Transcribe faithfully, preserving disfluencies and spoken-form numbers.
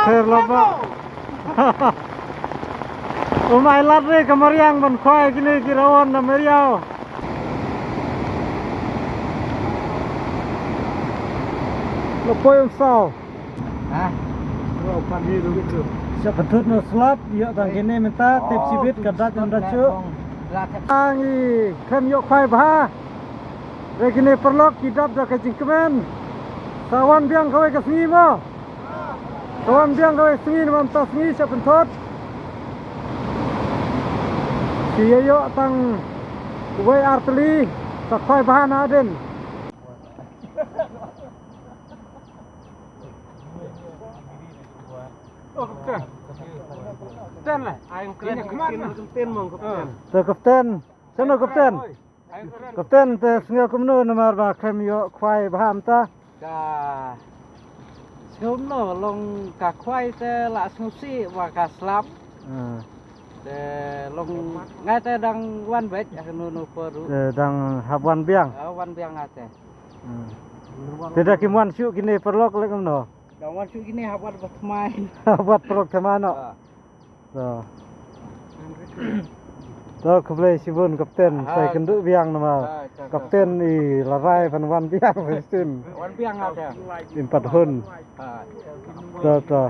Kher laba. Um ai lad re ka mariang ban khwai kine ki rawon na mariaw. Lo poi um saw. Ha? Sa patut no slap, ïoh tang kine mynta, tip sibit ka dat ym da chu. Ang i khlem ïoh khwai bha. Re kine paralok ki dap da ka jingkmen. Sa wan biang kawei ka sngi mo. Sa wan biang kawei sngi, namar mynta sngi sa pynthut. Ki ïa ïoh tang kawei ar tylli, sa khwai bha na dien. Oh, kapten. Kapten lah. Ai, kapten. Ini kemana? Kapten, Mang, kapten. To kapten. Sana kapten. Ai, kapten. Kapten te sngew kumno namar ba khlem ïoh khwai bha mynta. Ka sngew kumno long ka khwai te la sngew sih ba ka slap. Ah. Te long ngai te dang wan beit, ah, no no peru. Te dang hap wan biang. Ah, wan biang ngai te. Hmm. Te da kim wan shuh kine paralok leh kumno? Dang wan shuh kine hap wat ba thymmai. Hap wat paralok thymmai noh. Ah. To. To khublei shibun kapten, ah, sa ïakynduh biang namar. Ah, to, to. Kapten i la rai ban wan biang, Justin. Wan biang nga te. Im pat hun. Ah. To, to.